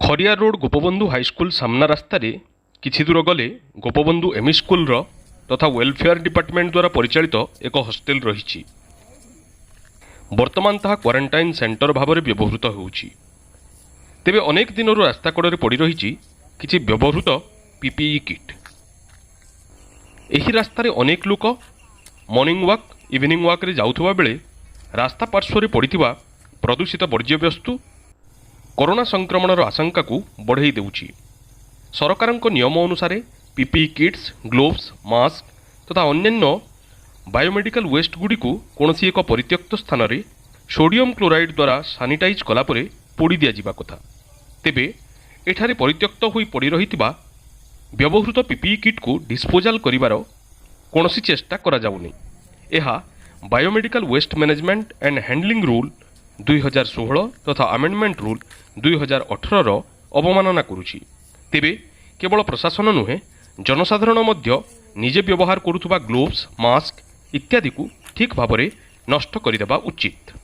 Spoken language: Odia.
ଖରିଆର ରୋଡ୍ ଗୋପବନ୍ଧୁ ହାଇସ୍କୁଲ ସାମ୍ନା ରାସ୍ତାରେ କିଛି ଦୂର ଗଲେ ଗୋପବନ୍ଧୁ ଏମ୍ଇ ସ୍କୁଲର ତଥା ୱେଲଫେୟାର ଡିପାର୍ଟମେଣ୍ଟ ଦ୍ୱାରା ପରିଚାଳିତ ଏକ ହଷ୍ଟେଲ ରହିଛି। ବର୍ତ୍ତମାନ ତାହା କ୍ୱାରେଣ୍ଟାଇନ୍ ସେଣ୍ଟର ଭାବରେ ବ୍ୟବହୃତ ହେଉଛି। ତେବେ ଅନେକ ଦିନରୁ ରାସ୍ତା କଡ଼ରେ ପଡ଼ି ରହିଛି କିଛି ବ୍ୟବହୃତ ପିପିଇ କିଟ୍। ଏହି ରାସ୍ତାରେ ଅନେକ ଲୋକ ମର୍ଣ୍ଣିଂ ୱାକ୍, ଇଭିନିଂ ୱାକ୍ରେ ଯାଉଥିବା ବେଳେ ରାସ୍ତା ପାର୍ଶ୍ୱରେ ପଡ଼ିଥିବା ପ୍ରଦୂଷିତ ବର୍ଜ୍ୟବସ୍ତୁ କରୋନା ସଂକ୍ରମଣର ଆଶଙ୍କାକୁ ବଢ଼େଇ ଦେଉଛି। ସରକାରଙ୍କ ନିୟମ ଅନୁସାରେ ପିପିଇ କିଟ୍ସ, ଗ୍ଲୋଭ୍ସ, ମାସ୍କ ତଥା ଅନ୍ୟାନ୍ୟ ବାୟୋମେଡ଼ିକାଲ ୱେଷ୍ଟଗୁଡ଼ିକୁ କୌଣସି ଏକ ପରିତ୍ୟକ୍ତ ସ୍ଥାନରେ ସୋଡ଼ିୟମ୍ କ୍ଲୋରାଇଡ୍ ଦ୍ୱାରା ସାନିଟାଇଜ୍ କଲାପରେ ପୋଡ଼ି ଦିଆଯିବା କଥା। ତେବେ ଏଠାରେ ପରିତ୍ୟକ୍ତ ହୋଇ ପଡ଼ି ରହିଥିବା ବ୍ୟବହୃତ ପିପିଇ କିଟ୍କୁ ଡିସ୍ପୋଜାଲ୍ କରିବାର କୌଣସି ଚେଷ୍ଟା କରାଯାଉନି। ଏହା biomedical waste management and handling rule 2016 ତଥା ଆମେଣ୍ଡମେଣ୍ଟ ରୁଲ୍ 2018ର ଅବମାନନା କରୁଛି। ତେବେ କେବଳ ପ୍ରଶାସନ ନୁହେଁ, ଜନସାଧାରଣ ମଧ୍ୟ ନିଜେ ବ୍ୟବହାର କରୁଥିବା ଗ୍ଲୋଭ୍ସ, ମାସ୍କ ଇତ୍ୟାଦିକୁ ଠିକ୍ ଭାବରେ ନଷ୍ଟ କରିଦେବା ଉଚିତ।